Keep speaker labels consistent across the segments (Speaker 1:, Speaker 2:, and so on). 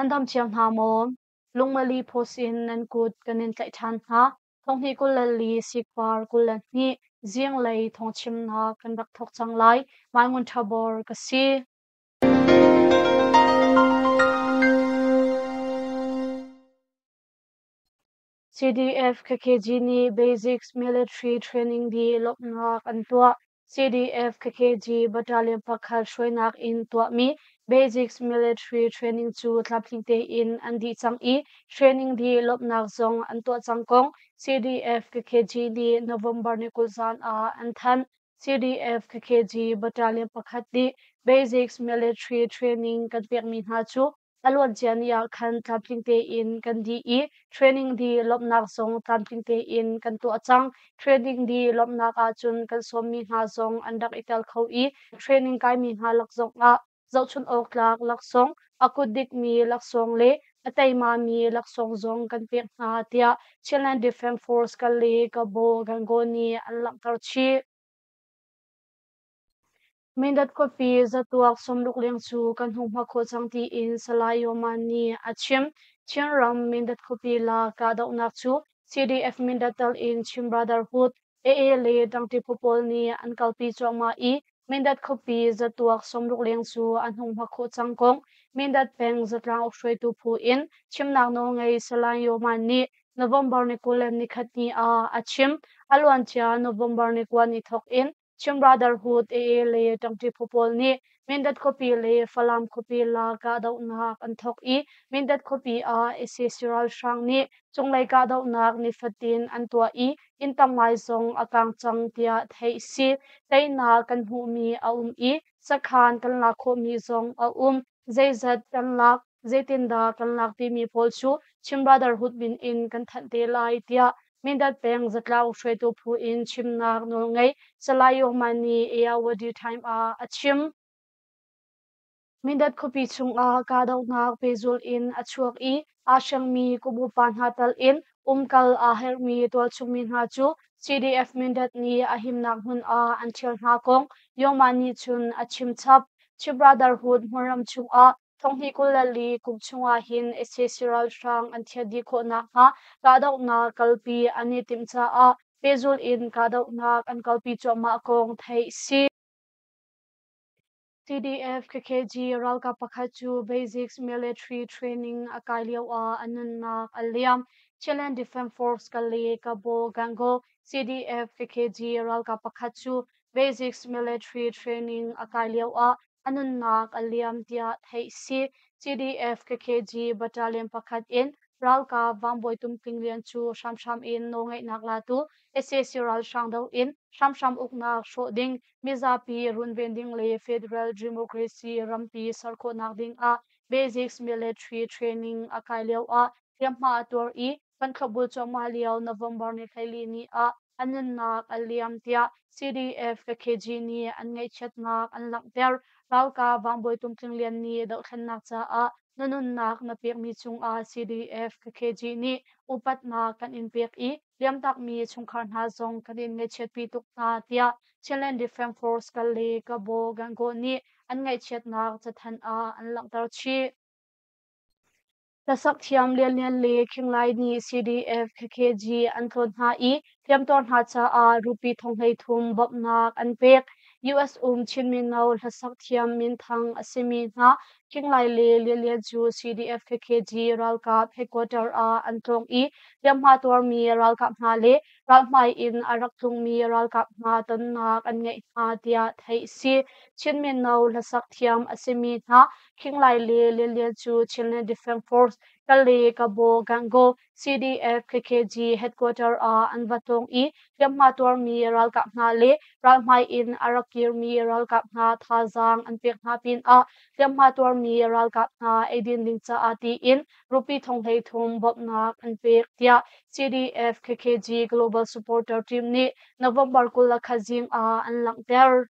Speaker 1: Nan dam cio hna maw? Lungmali post in nan kut kan in tlaih ṭhan hna. Thonghnih 24 sikvar 22 zinglei thawngchimnak kan rak thawk cang lai. Mai Ngun Ṭha Bor ka si. CDF KKG nih Basics Military Training dih lawmhnak an tuah. CDF KKG Battalion pakhat hruainak in tuahmi Basics Military Training cu tlamtling tein an dih cang i training dih lawmhnak zong an tuah cang kong CDF KKG nih November ni 20 zan ah an thanh. CDF KKG Battalion pakhat nih Basics Military Training kan pekmi hna cu A luancia ni ah khan tlamtling tein kan dih i training dih lawmhnak zong tlamtling tein kan tuah cang. Training dih lawmhnak ahcun kan sawmmi hna zong an rak i tel kho i training kaimi hna lak zongah zohchunh awk tlak laksawng, a kut dikmi laksawng le a teimami laksawng zong kan pek hna tiah Chinland Defence Force Kale Kabo Gangaw nih an langhter chih. Mindat khuapi zatuak 60 leng cu kan hung hma khawh cang tiin Salai Yoman nih a chim. Chinram Mindat khuapi la kahdohnak cu CDF Mindat tal in Chin Brotherhood, AA le dangti phu pawl nih an kalpi cuahmah i Mindat khuapi zatuak 60 leng cu an hung hma khawh cang kong Mindat peng zatlang uk hruaitu phu in chimnak nawlngei Salai Yoman nih November ni 21 ni ah a chim. A luancia November ni 9 ni thawk in Chin Brotherhood AA le ṭangṭi phu pawl nih Mindat khuapi le Falam khuapi la kahdohnak an thawk i Mindat khuapi ah sac ralhrang nih cunglei kahdohnak nifatin an tuah i inn tam ngai zong a kang cang tiah theih a si. Teinak kan hmuhmi a um i sakhan kan lak khawhmi zong a um. Zeizat kan lak, zeitindah kan lak timi pawl cu Chin Brotherhood min in kan thanh te lai tiah Mindat peng zatlang hruaitu phu in chimnak nawlngei Salai Yawman nih Ayawady Time ah a chim. Mindat khuapi chungah kahdohnak pehzulh in a chuak i aa hrengmi kum upa hna tal in umkal aa herhmi tualchungmi hna cu CDF Mindat nih a himnak hmun ah an ṭhial hna kong Yawman nih cun a chim chap. Chin Brotherhood hmunram chungah Thonghnih 24 kum chungah hin sac ralhrang an thiat dih khawh nakhnga kahdohnak kalpi an i timh caah pehzulh in kahdohnak an kalpi cuahmah kong theih si. CDF KKG ralkap pakhat cu Basics Military Training a kai lio ah a nunnak a liam. Chinland Defence Force Kale Kabo Gangaw CDF KKG ralkap pakhat cu Basics Military Training a kai lio ah a nunnak a liam tiah theih si. CDF KKG Battalion pakhat in ralkap Vangbawi Tum Tling Lian cu hramhram in nawlngeihnak latu sac ralhrang doh in hramhram uknak hrawh ding, mizapi runven ding le federal democracy rampi ser khawhnak ding ah basics military training a kai lio ah hliamhma a tuar i kan thlopbul cuahmah lio November ni 14 ni ah a nunnak a liam tiah CDF KKG nih an ngaihchiatnak an langhter. Ralkap Vangbawi Tum Tling Lian nih dohthlennak caah na nunnak na pekmi cungah CDF KKG nih upatnak kan in pek i liamtakmi chungkhar hna zong kan in ngaihchiatpi tuk hna tiah Chinland Defence Force Kale Kabo Gangaw nih an ngaihchiatnak cathanh ah an langhter chih. Hlasak thiam Lianlian le Khinglai nih CDF KKG an tlawn hna i hliamtuar hna caah rupee 33 bawmhnak an pek. US um Chin mino hlasak thiam minthang a simi hna Khinglai le Lianlian cu CDF KKG ralkap headquarter ah an tlawng i hliamhma tuarmi ralkap hna le ralhmai in a rak tlungmi ralkap hna tonnak an ngeih hna tiah theih a si. Chin mino hlasak thiam a simi hna Khinglai le Lianlian cu Chinland Defence Force Kale Kabo Gangaw CDF KKG headquarter ah an va tlawng i hliamhma tuarmi ralkap hna le ralhmai in a rak kirmi ralkap hna thazaang an pek hna pinah hliamhma tuarmi ralkap hna eidin ding caah tiin rupee 33 bawmhnak an pek tiah CDF KKG Global Supporter Team nih November 21 zing ah an langhter.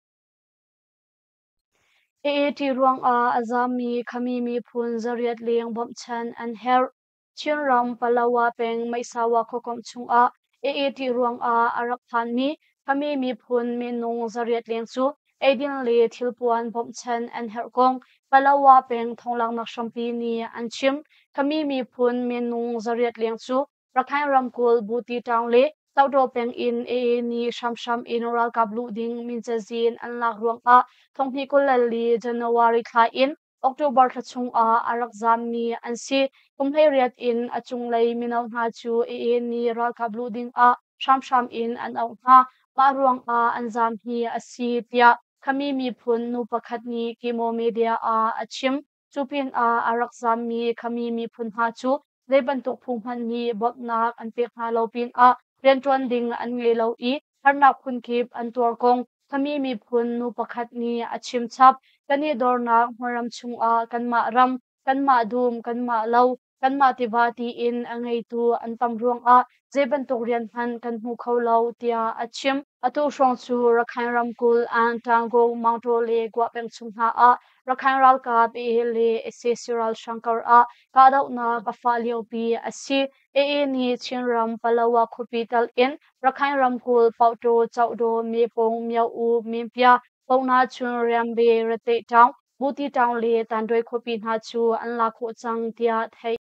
Speaker 1: AAT ruangah a zaammi Khami miphun 800 leng bawmhchanh an herh. Chinram Palawa peng Meisawa khuakomh chungah AAT ruangah a rak phanmi Khami miphun minung 800 leng cu eidin le thilpuan bawmhchanh an herh kong Palawa peng thonglaknak hrampi nih an chim. Khami miphun minung 800 leng cu Rakhine ramkulh Buti town le Tohdaw peng in AA nih hramhram in ralkap luh ding min cazin an lak ruangah 2024 January thla in October thla chungah a rak zaammi an si. Kum 18 in a cunglei mino hna cu AA nih ralkap luh dingah hramhram in an auh hna. Mah ruangah an zaam hi a si, tiah Khami miphun nu pakhat nih Kimo Media ah a chim. Cu pinah a rak zaammi Khami miphun hna cu zei bantuk phu hmanh nih bawmhnak an pek hna lo pinah rianṭuan ding an ngei lo i harnak phunkip an tuar kong Khami miphun nu pakhat nih a chim chap. Kan i dornak hmunram chungah kanmah ram, kanmah dum, kanmah lo, kanmah tiva tiin a ngeitu an tam ruangah zei bantuk rian hmanh kan hmu kho lo, tiah a chim. Atu hrawng cu Rakhine ramkulh An, Taungoo, Maungtaw le Gua peng chung hna ah Rakhine ralkap AA le sac ralhrang kar ah kahdohnak a fah liopi a si. AA nih Chinram Palawa khuapi tal in Rakhine ramkulh Pauktaw, Chauhdaw, Mepong, Myo-U, Minpia, Pongnachun, Riambe, Rateihtaung, Butitaung le Tanduai khuapi hna cu an lak khawh cang tiah theih.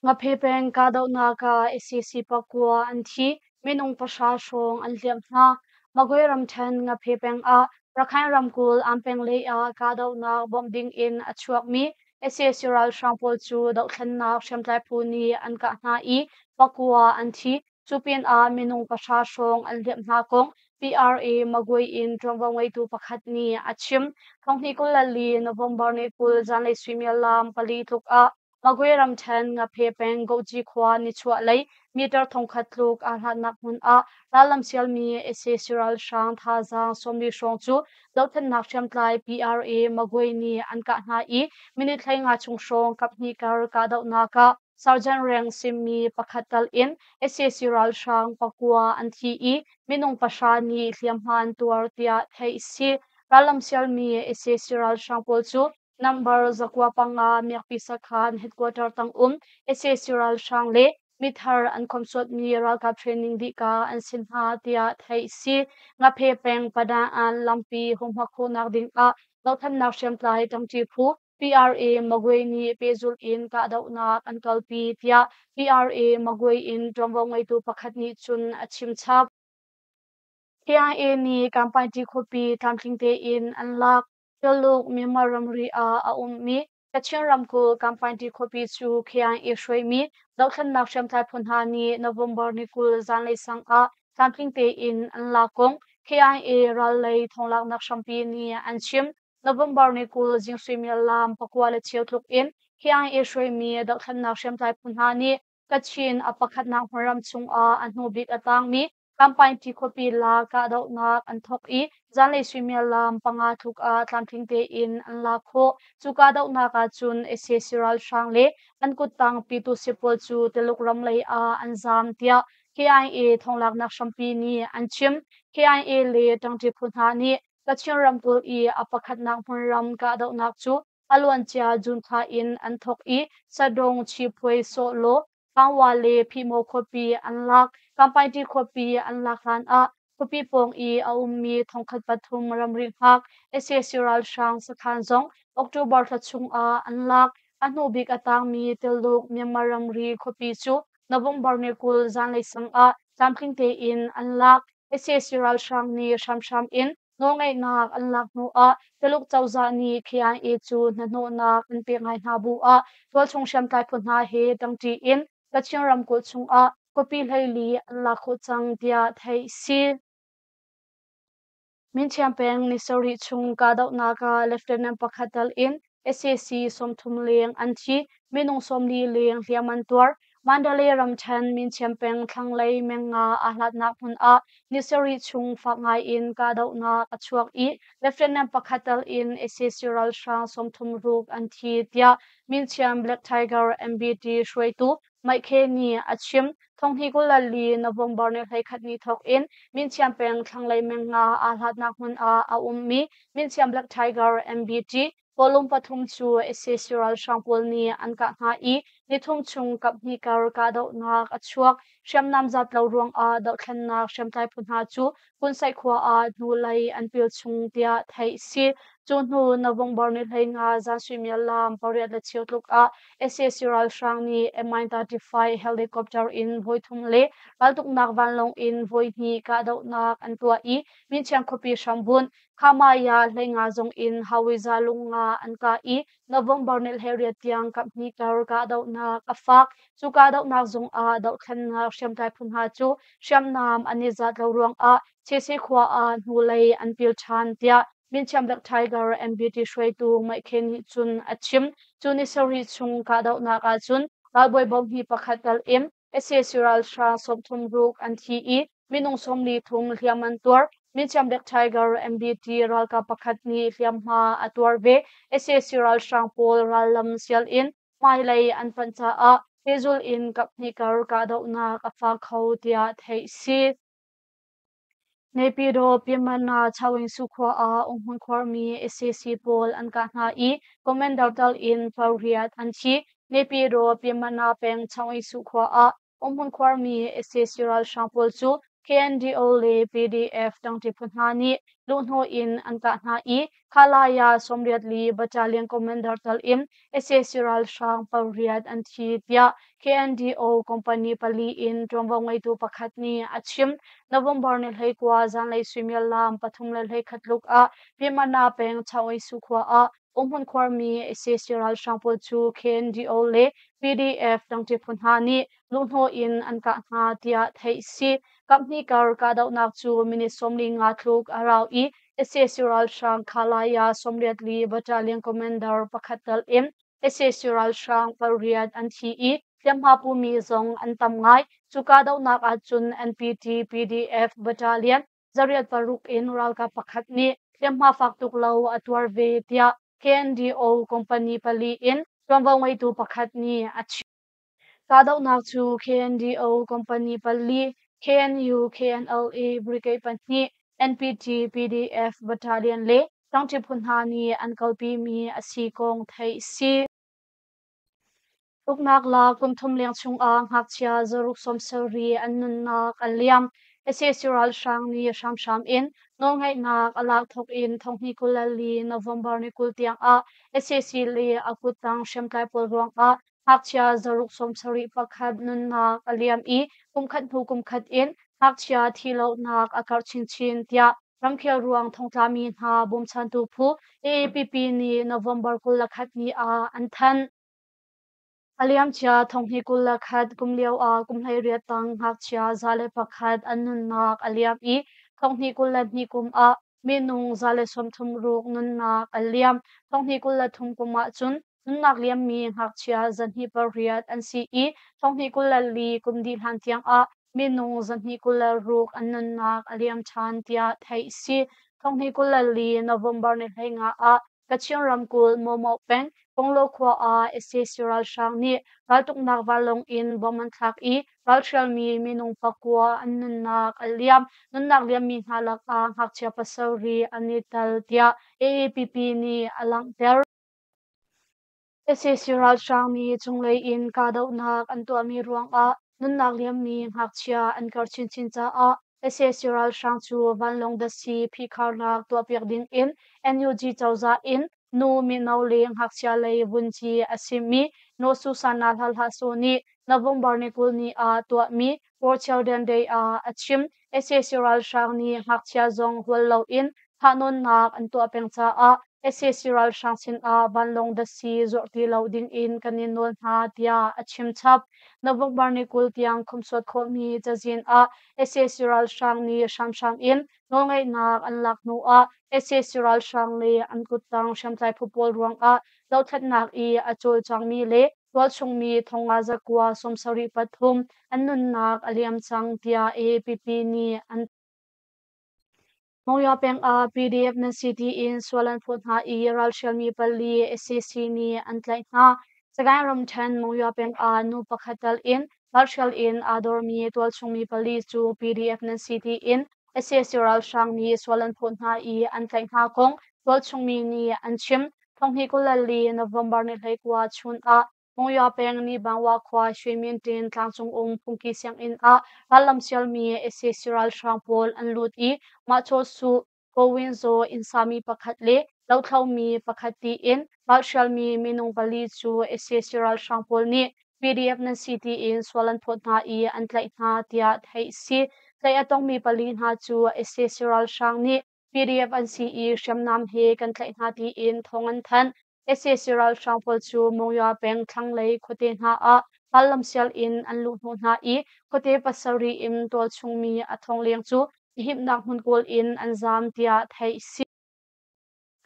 Speaker 1: Ngaphe peng kahdohnak ah sac pakua an thi, minung 10 hrawng an hliamh hna. Magwe ramṭhen Ngaphe peng ah Rakhine ramkulh Ampeng lei ah kahdohnak bawmh ding in a chuakmi sac ralhrang pawl cu dohthlennak hriamtlai phu nih an kah hna i pakua an thi. Cu pinah minung 10 hrawng an hliamh hna kong PRA Magwe in ṭuanvo ngeitu pakhat nih a chim. 2024 November ni 20 zanlei suimilam 4 tluk ah Magwe ramṭhen Ngaphe peng Gohci khua nichuahlei meter 1000 tluk aa hlatnak hmun ah rallam sialmi sac ralhrang thazaang 40 hrawng cu dohthlennak hriamtlai PRA Magwe nih an kah hna i minute 15 chung hrawng kaphnih kar kahdohnak ah Sergeant reng simi pakhat tal in sac ralhrang pakua an thi i minung 10 nih hliamhma an tuar tiah theih a si. Rallam sialmi sac ralhrang pawl cu Number 95 Miakpi sakhan headquarter tang um sac ralhrang le mithar an khomsuatmi ralkap training dihka an si hna tiah theih a si. Ngaphe peng Padaan lampi humhak khawhnak ding ah dohthlennak hriamtlai ṭangṭi phu PRA Magwe nih pehzulh in kahdohnak an kalpi tiah PRA Magwe in ṭuanvo ngeitu pakhat nih cun a chim chap. KIA nih Kampaiti khuapi tlamtling tein an lak. Tuluk Myanmar ramri ah a ummi Kachin ramkulh Kampaiti khuapi cu KIA hruaimi dohthlennak hriamtlai phu hna nih November ni 20 zanlei sang ah tlamtling tein an lak kong KIA ral lei thawnglaknak hrampi nih an chim. November ni 20 zing suimilam 9:15 tluk in KIA hruaimi dohthlennak hriamtlai phu hna nih Kachin a pakhatnak hmunram chungah a hnu bik a tangmi Kampaingti khuapi la kahdohnak an thawk i zanlei suimilam 5 tluk ah tlamtling tein an lak khawh. Cu kahdohnak ahcun sac ralhrang le an kuttang Pyitusi pawl cu Tuluk ram lei ah an zaam tiah KIA thawnglaknak hrampi nih an chim. KIA le ṭangṭi phu hna nih Kachin ramkulh i a pakhatnak hmunram kahdohnak cu a luancia June thla in an thawk i Sadong, Chiphuai, Sawhlaw, Pangwa le Phihmaw khuapi an lak. Kampaiti khuapi an lak hlan ah khuapi pawng i a ummi 1003 ramri hngak sac ralhrang sakhan zong October thla chungah an lak. A hnu bik a tangmi Tuluk Myanmar ramri khuapi cu November ni 20 zanlei sang ah tlamtling tein an lak. Sac ralhrang nih hramhram in nawlngeihnak an lak hnuah Tuluk cozah nih KIA cu hnahnawhnak an pek ngai hna bu ah tualchung hriamtlai phu hna he ṭangṭi in Kachin ramkulh chungah khuapi 14 an lak khawh cang tiah theih a si. Minthiam peng ni sarih chung kahdohnak ah Lieutenant pakhat tal in sac 30 leng an thi, minung 40 leng hliam an tuar. Mandalay ramṭhen Minthiam peng thlanglei menga aa hlatnak hmun ah ni sarih chung fak ngai in kahdohnak a chuak i Lieutenant pakhat tal in sac ralhrang 36 an thi tiah Minthiam Black Tiger MBT hruaitu Maikhe nih a chim. 2024 November ni 21 ni thawk in Minthiam peng thlanglei menga aa hlatnak hmun ah a ummi Minthiam Black Tiger MBT Volume 3 cu sac ralhrang pawl nih an kah hna i Nithum chung kaphnih kar kahdohnak a chuak. Hriamnam zat lo ruangah dohthlennak hriamtlai phu hna cu Kunsaih khua ah hnulei an pil chung tiah theih si. Cu hnu November ni 15 zan suimilam 8:15 tluk ah sac ralhrang nih Mi-35 helicopter in voithum le raltuknak vanlawng in voihnih kahdohnak an tuah i Minchiang khuapi hrambunh Khamaya 15 zong in Hawiza lunga an kah i November ni 18 tiang kaphnih kar kahdohnak a fak. Cu kahdohnak zung ah dohthlennak hriamtlai phu hna cu hriamnam an i zat lo ruangah Chese khua ah hnulei an pil ṭhan tiah Minchiam Black Tiger MBT hruaitu Maikhe nih cun a chim. Cu ni sarih chung kahdohnak ahcun ralbawi bohmi pakhat tal in sac ralhrang 36 an thi i minung 43 hliam an tuar. Minchiam Black Tiger MBT ralkap pakhat nih hliamhma a tuar ve. Sac ralhrang pawl rallam sial in hmailei an panh caah pehzulh in kaphnih kar kahdohnak a fak kho tiah theih si. Naypyidaw Pyinmana Chawingsu khua ah umhmun khuarmi sac pawl an kah hna i Commander tal in pariat an thi. Naypyidaw Pyinmana peng Chawingsu khua ah umhmun khuarmi sac ralhrang pawl cu KNDO le PDF tangṭi phu hna nih luhhnawh in an kah hna i Khalaya 84 Battalion Commander tal in sac ralhrang pariat an thi tiah KNDO company pali in ṭuanvo ngeitu pakhat nih a chim. November ni 19 zanlei suimilam 3:31 tluk ah Pyinmana peng Chaungsu khua ah umhmun khuarmi sac ralhrang pawl cu KNDO le PDF tangṭi phu hna nih luhhnawh in an kah hna tiah theih si. Kaphnih kar kahdohnak cu minute 45 tluk a rau i sac ralhrang Khalaya 84 Battalion Commander pakhat tal in sac ralhrang pariat an thi i hliamhma pumi zong an tam ngai. Cu kahdohnak ahcun NPT PDF Battalion 106 in ralkap pakhat nih hliamhma fak tuk lo a tuar ve tiah KNDO company pali in ṭuanvo ngeitu pakhat nih a chim. Kahdohnak cu KNDO company pali, KNU, KNLA brigade pahnih, NPT, PDF battalion le tlangṭi phu hna nih an kalpimi a si kong theih si. Uknak lak kum thum leng chungah ngakchia 670 an nunnak a liam. Sac ralhrang nih hramhram in nawlngeihnak a lak thawk in 2024 November ni 20 tiangah sac le a kuttang hriamtlai pawl ruangah ngakchia 671 nunnak a liam i kumkhat hnu kumkhat in ngakchia thihlohnak a karh chinchin tiah ramkhel ruang thongtlami hna bawmchantu phu AAPP nih November 21 ni ah an thanh. A liamcia 2021 kum lio ah kum 18 tang ngakchia 101 an nunnak a liam i 2022 kum ah minung 136 nunnak a liam. 2023 kum ahcun nunnak liammi ngakchia 208 an si i 2024 kum dih hlan tiang ah minung 226 an nunnak a liam ṭhan tiah theih si. 2024 November ni 15 ah Kachin ramkulh Momoh peng Konglo khua ah sac ralhrang nih raltuknak vanlawng in bomb an thlak i ralhrialmi minung pakua an nunnak a liam. Nunnak liammi hna lakah ngakchia pasarih an i tel tiah AAPP nih a langhter. Sac ralhrang nih cunglei in kahdohnak an tuahmi ruangah nunnak liammi ngakchia an karh chinchin caah sac ralhrang cu vanlawng datsi phihkharnak tuahpiak dingin NUG cozah in nu, mino le ngakchia lei vunci a simi Naw Susana Hla Hlah Saw nih November ni 20 ni ah tuahmi For Children Day ah a chim. Sac ralhrang nih ngakchia zong hual loin thahnawnnak an tuah peng caah sac ralhrang sinah vanlawng datsi zuarh ti lo dingin kan in nawl hna tiah a chim chap. November ni 20 tiang khumsuat khawhmi cazin ah sac ralhrang nih hramhram in nawlngeihnak an lak hnuah sac ralhrang le an kuttang hriamtlai phu pawl ruangah dothlatnak i a cawlcangmi le tualchungmi thonga zakua 73 an nunnak a liam cang tiah AAPP nih an Monywa peng ah PDF nan si tiin sual an phawt hna i ralhrialmi pali sac nih an tlaih hna. Sagaing ramṭhen Monywa peng ah nu pakhat tal in ralhrial in aa dormi tualchungmi pali cu PDF nan si tiin sac ralhrang nih sual an phawt hna i an tlaih hna kong tualchungmi nih an chim. 2024 November ni 19 chun ah Monywa peng Nibangwa khua Shwemintin tlangcung um phungki sianginn ah rallam sialmi sac ralhrang pawl an lut i mahcaw suh Kowin Zaw inn sami pakhat le lothlomi pakhat tiin ralhrialmi minung pali cu sac ralhrang pawl nih PDF nan si tiin sual an phawt hna i an tlaih hna tiah theih a si. Tlaih a tongmi pali hna cu sac ralhrang nih PDF an si i hriamnam he kan tlaih hna tiin thawng an thanh. Sac ralhrang pawl cu Monywa peng thlanglei khuate hna ah rallamsial in an luhhnawh hna i khuate pasarih in tualchung mi a thong leng cu a himnak hmun kawl in an zaam tiah theih a si.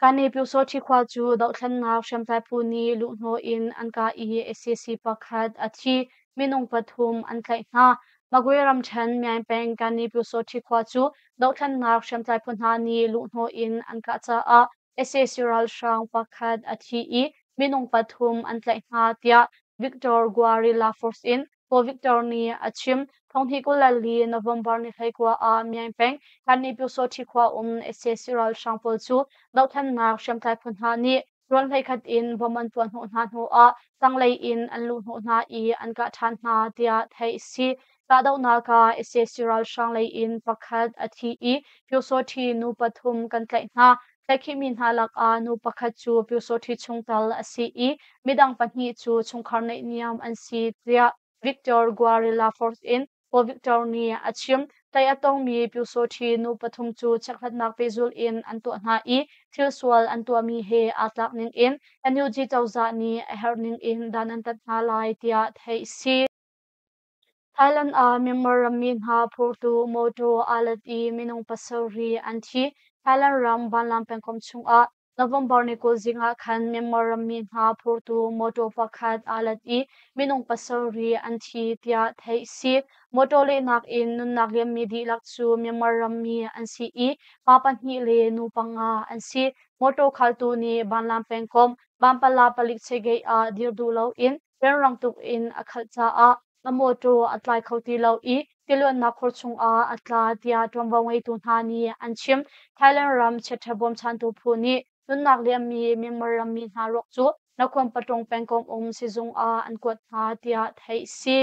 Speaker 1: Kani Pyusawṭhi khua cu dohthlennak hriamtlai phu nih luhhnawh in an kah i sac pakhat a thi, minung pathum an tlaih hna. Magwe ramṭhen Myaing peng Kani Pyusawṭhi khua cu dohthlennak hriamtlai phu hna nih luhhnawh in an kah caah sac ralhrang pakhat a thi i minung pathum an tlaih hna tiah Victor Guerrilla Force in Paul Victor nih a chim. 2024 November ni 19 ah Myaing peng Kani Pyusawṭhi khua um sac ralhrang pawl cu dohthlennak hriamtlai phu hna nih ruan hleikhat in bom an puahhnawh hna hnuah tanglei in an luhhnawh hna i an kah ṭhan hna tiah theih a si. Kahdohnak ah sac ralhrang lei in pakhat a thi i Pyusawṭhi nu pathum kan tlaih hna. Tlaihkhihmi hna lakah nu pakhat cu Pyusawṭhi chungtel a si i midang pahnih cu chungkhar naihniam an si tiah Victor Guerrilla Force in Paul Victor nih a chim. Tlaih a tongmi Pyusawṭhi nu pathum cu chekhlatnak pehzulh in an tuah hna i thil sual an tuahmi he aa tlak ningin NUG cozah nih a herh ningin dan an tat hna lai tiah theih a si. Thailand ah Myanmar rammi hna phurtu mawṭaw aa let i minung pasarih an thi. Thailand ram Banlam pengkomh chungah November ni 20 zing ah khan Myanmar rammi hna phurtu mawṭaw pakhat aa let i minung pasarih an thi tiah theih a si. Mawṭaw lehnak in nunnak liammi dihlak cu Myanmar rammi an si i pa pahnih le nu panga an si. Mawṭaw khaltu nih Banlam pengkomh Banpala palik cheigate ah dir duh loin rianrang tuk in a khalh caah a mawṭaw a tlai kho ti lo i tiluannak khor chungah a tla tiah ṭuanvo ngeitu hna nih an chim. Thailand ram chiaṭha bawmchantu phu nih nunnak liammi Myanmar rammi hna ruak cu Nakhon Patung pengkomh um sizung ah an kuat hna tiah theih a si.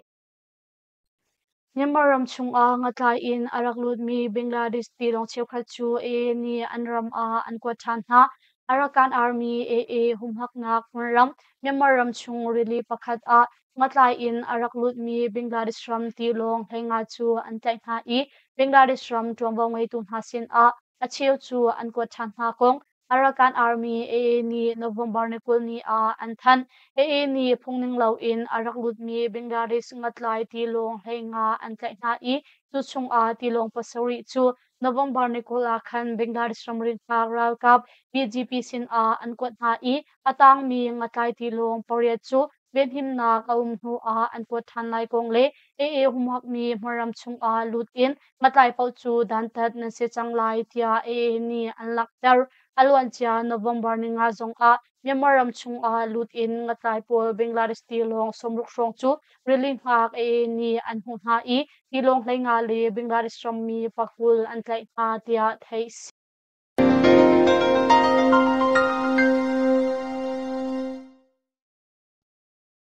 Speaker 1: Myanmar ram chungah ngatlai in a rak lutmi Bangladesh tilawng cheukhat cu AA nih an ram ah an kuat ṭhan hna. Arakan Army AA humhaknak hmunram Myanmar ram chung rili pakhat ah ngatlai in a rak lutmi Bangladesh ram tilawng 15 cu an tlaih hna i Bangladesh ram ṭuanvo ngeitu hna sinah a cheu cu an kuat ṭhan hna kong Arakan Army AA nih November ni 20 ni ah an thanh. AA nih phungning loin a rak lutmi Bangladesh ngatlai tilawng 15 an tlaih hna i cu chungah tilawng pasarih cu November ni 20 ah khan Bangladesh ramri hngak ralkap BGP sinah an kuat hna i a tangmi ngatlai tilawng pariat cu venhimnak a um hnu ah an kuat ṭhan lai kong le AA humhakmi hmunram chungah lut in ngatlai paoh cu dantat nan si cang lai tiah AA nih an langhter. A luancia November ninga zongah Myanmar ram chungah lut in ngatlai pawl Bangladesh tilawng 60 hrawng cu rili hngak AA nih an hmuh hna i tilawng 15 le Bangladesh rammi pakul an tlaih hna tiah theih a si.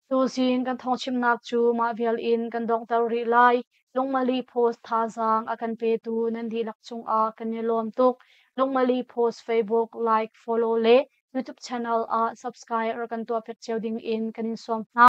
Speaker 1: Tuzing kan thawngchimnak cu mah vial in kan donghter rih lai. Lungmali Post thazaang a kan petu nan dihlak cungah kan i lawm tuk. Lungmali Post Facebook like, follow le YouTube channel ah subscribe rak kan tuahpiak cio ding in kan in sawm hna.